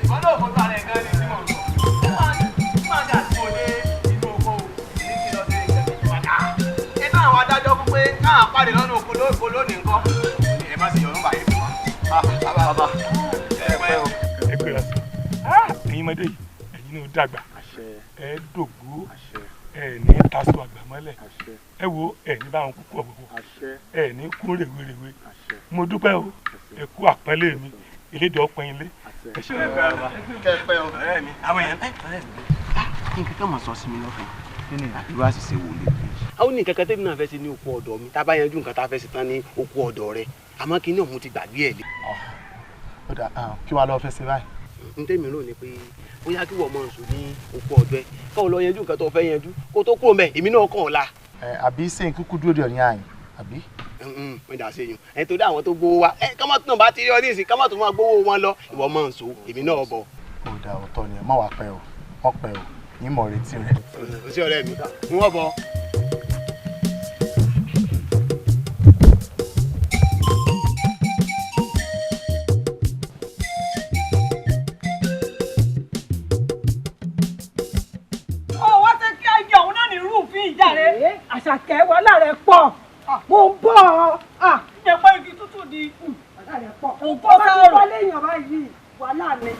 Ìwọ náà fojú ara ẹ̀ gan ni tí mo ń sọ. Máa dà tí mo dé inú oko ní kí lọ sí ìjẹ̀bí. Ẹ bá àwọn adájọ́ fún pé káà pàdé lọ́nà oko lóko lónìí nǹkan. Ẹ má sì yọ̀rùn báyìí fún wa. Bàbá bàbá ẹ pẹ́ o. Ẹ gbéra sí ẹ̀yin ọmọdé yìí, ẹ̀yin náà dàgbà, ẹ dògbó, ẹ ní taṣọ àgbà mọ́lẹ̀. Ẹ wo, ẹ ní báwọn kúkú ọ̀bọ̀bọ̀, ẹ ní kú rèwerèwe. Mo dúpẹ́ o, ẹ kú àpọ́nlé mi, elédè ọpọ́n ilé. Ẹ ṣe. Kẹpẹ o. Ọ̀rẹ́ mi, àwọn èèyàn ọ̀rẹ́ mi. Nǹkan kan mọ̀ sọ sí mi lọ́kàn, irú àṣìṣe wo lè bí. A ó ní nǹkan kan tẹ́mi náà fẹ́ ṣe ní oko ọ̀dọ̀ mi, tá a bá yanjú nǹkan tá a fẹ́ ṣe tán ní oko ọ̀dọ̀ rẹ, àmọ́ kí ní òun ti gbàgbé ẹ̀ lé. Ó dà, kí wàá lọ fẹ́ ṣe báyìí? N tẹ́mi rò ní pé bóyá kí wọ́n mọ̀ nsọ ní oko ọ̀dọ̀ ẹ, káwọn lọ yanjú nǹkan tó fẹ́ yanjú kó tó kúrò mẹ́, èmi náà kàn ọ́ la. Ẹ àbí ṣé n kúkú dúró de ọ̀ní àyìn àbí? Wọ́n dà sí yun ẹ, torí àwọn tó gbowó wa ẹ kọ́mọ́ tó bá ti rí ọ ní ìsìn kọ́mọ́ tó máa gbowó wọn lọ, ìwọ mọ̀ nsọ, èmi náà bọ̀. Ó dà, ọ̀tọ̀ ni ẹ má wàá pẹ́ o, wọ́n pẹ́ o, yín mọ̀ retí rẹ̀. O sí ọ̀rẹ́ mi, n wọ́n bọ̀. Ó wá ṣe kí ayé òun náà ní rúfin ìjà rẹ. Àṣàkẹ́, wàhálà rẹ pọ̀, mo ń bọ̀ ọ́. Ìyẹn pé igi tútù di wàhálà rẹ pọ̀. Òun kó sáà rò. Bá léèyàn báyìí, wàhálà ni.